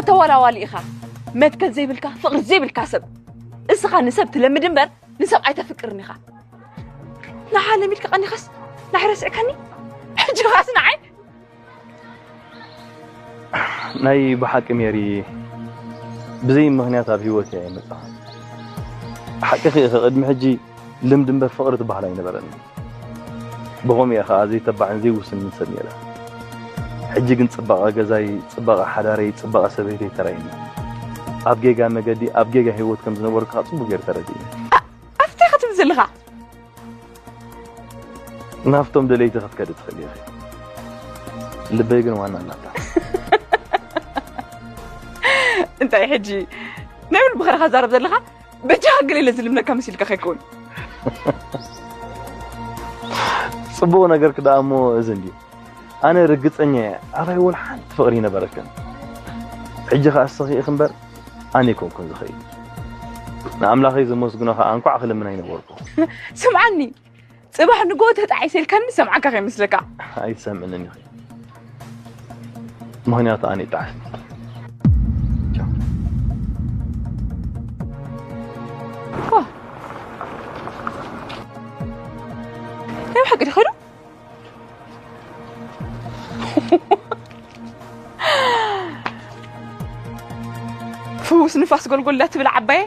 ተዋላዋሊ ኢኻ። መትከል ዘይብልካ፣ ፍቕሪ ዘይብልካ ሰብ። እስኻ ንሰብ ትለምድ እምበር ንሰብ ኣይተፍቅርን ኢኻ። ንዓለም ኢልካ ቀኒኻስ ንዓይ ረሲዕካኒ? ሕጂ ኻስ ንዓይ? ናይ ብሓቂ ሜሪ ብዘይ ምኽንያት ኣብ ህይወት እያ የመፅኣ። ሓቂ ኸ ኢኺ፣ ቅድሚ ሕጂ ልምዲ እምበር ፍቕሪ ትበሃል ኣይነበረኒ። ብኸምኡ እየ ኸዓ ዘይተባዕን ዘይውስንን ሰብ ነይረ። ሕጂ ግን ፅባቐ ገዛይ፣ ፅባቐ ሓዳረይ፣ ፅባቐ ሰበይተይ ተራእዩኒ። ኣብ ጌጋ መገዲ፣ ኣብ ጌጋ ህይወት ከም ዝነበርኩ ኸዓ ፅቡቕ ገይሩ ተረዲእኒ። ኣፍታይ ክትብል ዘለኻ? ናብቶም ደለይቲ ክትከዲ ትኽእል ኢኺ። ልበይ ግን ዋና ኣላታ። እንታይ ሕጂ ናይ ምን ብኸረኻ ዛረብ ዘለኻ? በጃኻ ገለ ኢለ ዝልምነካ መሲልካ ከይከውን። ፅቡቕ ነገርክ ደኣ እሞ እዚ እንድዩ። ኣነ ርግፀኛ እየ ኣባይ ወላ ሓንቲ ፍቕሪ ይነበረክን። ሕጂ ኸዓ እስኺ ኢኺ እምበር ኣነ ኣይኮንኩን ዝኸይድ። ንኣምላኸይ ዘመስግኖ ኸዓ እንኳዕ ክልምን ኣይነበርኩ። ስምዓኒ፣ ፅባሕ ንግሆ ተጣዒሰ ኢልካኒ ሰምዓካ ከይመስለካ። ኣይትሰምዕንን ኢኺ። ምኽንያቱ ኣነ ይጠዓስ። ዋ፣ ናይ ብሓቂ ድኸዱ? ፍውስ ንፋስ ጎልጎል እንዳትብል ዓባየ።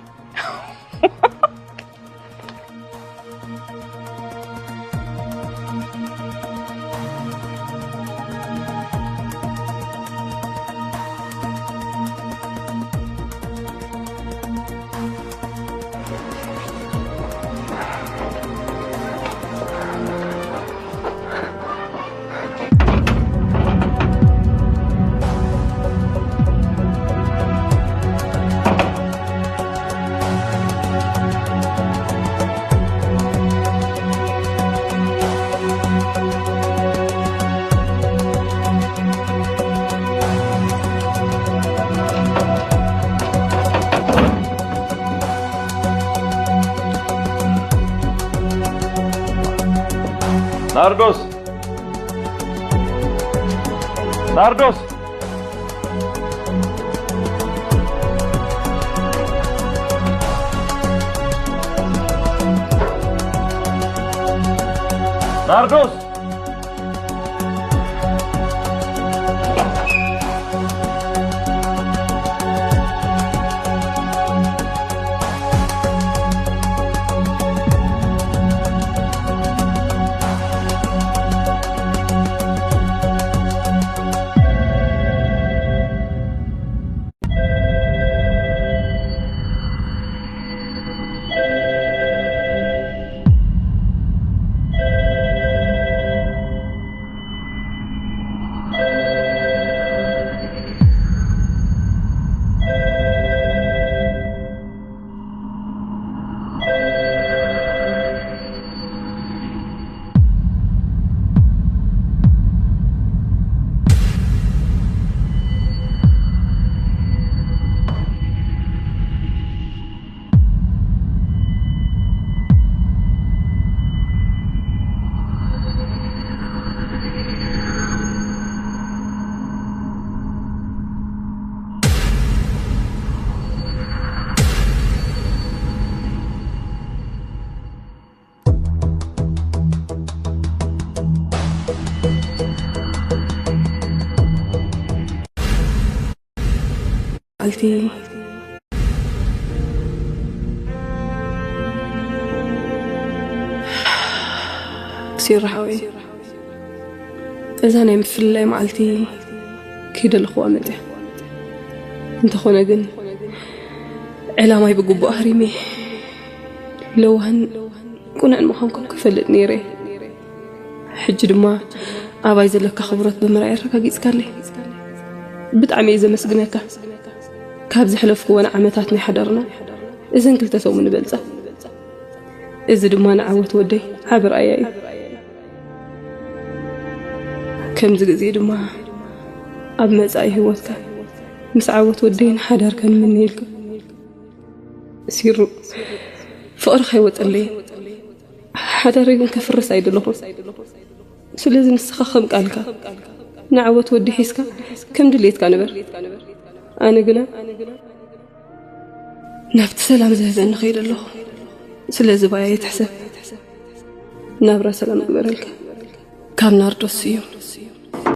ናርዶስ! ናርዶስ! ናርዶስ! መዓልቲ ሲራሓወይ እዛ ናይ ምፍልላይ መዓልቲ ከይደለኽዋ መፅያ። እንተኾነ ግን ዕላማይ ብግቡእ ሃሪመ ለዋህን ቅኑዕን ምዃንኩም ክፈልጥ ነይረ። ሕጂ ድማ ኣባይ ዘለካ ክብረት ብምርኣይ ኣረጋጊጽካለይ። ብጣዕሚ እየ ዘመስግነካ። ካብ ዘሕለፍክወን ዓመታት ናይ ሓዳርና እዘን ክልተ ሰሙን ይበልጻ። እዚ ድማ ንዓወት ወደይ ዓቢ ርኣያ እዩ። ከምዚ ግዜ ድማ ኣብ መጻኢ ህይወትካ ምስ ዓወት ወደይን ሓዳርካን ምነየልካ። ሲሩ፣ ፍቕርኻ ኣይወጸለይን። ሓዳረይ ግን ከፍርስ ኣይደለኹን። ስለዚ ንስኻ ከም ቃልካ ንዓወት ወዲ ሒዝካ ከም ድሌትካ ንበር። ኣነ ግና ናብቲ ሰላም ዝህበኒ ከይደ ኣለኹ። ስለዚ ባያ ይትሕሰብ። ናብራ ሰላም ግበረልካ። ካብ ናርዶስ ስዩም።